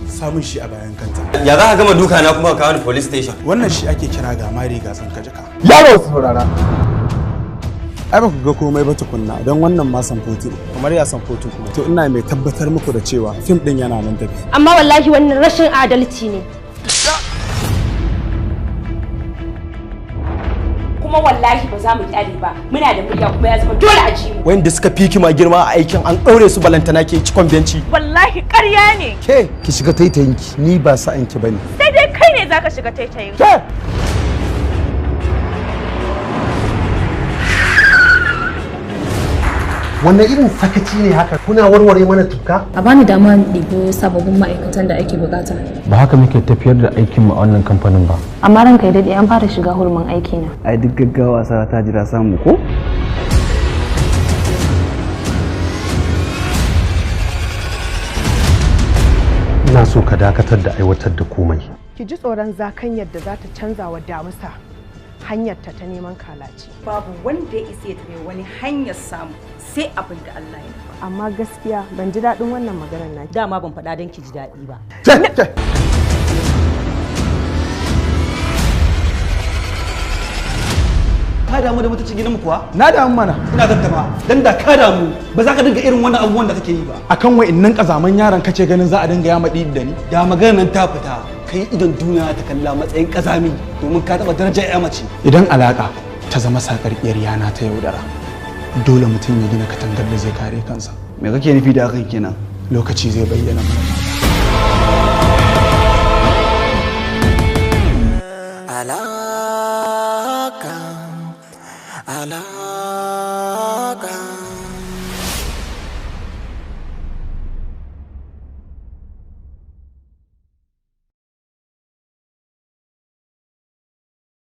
Samun shi a bayan kanta. Ya za ka gama duka na kuma ka kawo ni police station? Wannan shi ake kira ga mari ga san jaka. Yaro, saurara. Ai ba ku ga komai ba tukunna, don wannan ma samfoti ne. Kamar ya samfotu kuma? To, ina mai tabbatar muku da cewa fim din yana nan tafi. Amma wallahi wannan rashin adalci ne. Kuma wallahi ba za mu kyale ba, muna da murya kuma ya zama dole a ji mu. Wanda suka fi kima girma a aikin an ɗaure su, balantana ke cikon benci. Wallahi ƙarya ne. Ke, ki shiga taitayinki, ni ba sa'anki bane. Sai dai kai ne zaka shiga taitayin. Ke! Wannan irin sakaci ne haka kuna warware mana tuka? A bani dama in ɗibo sababbin ma'aikatan da ake bukata. Ba haka muke tafiyar da aikinmu a wannan kamfanin ba. Amma ranka ya daɗe, an fara shiga hurumin aiki na. Ai duk gaggawa sa ta jira samu ko. Ina so ka dakatar da aiwatar da komai. Ki ji tsoron zakan yadda za ta canza wa damusa hanyarta ta neman kalaci. Babu wanda ya isa ya tare wani hanyar samu sai abin da Allah ya nufa. Amma gaskiya ban ji daɗin wannan maganar na. Dama ban faɗa don ki ji daɗi ba. Ke, ke! Ka damu da mutuncin gidanmu kuwa? Na damu mana. Ina gaddama dan da ka damu ba za ka dinga irin wannan abubuwan da kake yi ba. Akan wa'innan kazaman yaran kace ganin za a dinga yama ɗi da ni? Da maganar nan ta fita, kai idon duniya ta kalla matsayin kazami domin ka taba darajar ya mace. Idan alaka ta zama sakarkiyar yana ta yaudara, dole mutum ya gina katangar da zai kare kansa. Me kake nufi da hakan kenan? Lokaci zai bayyana mana. Alaka, alaka.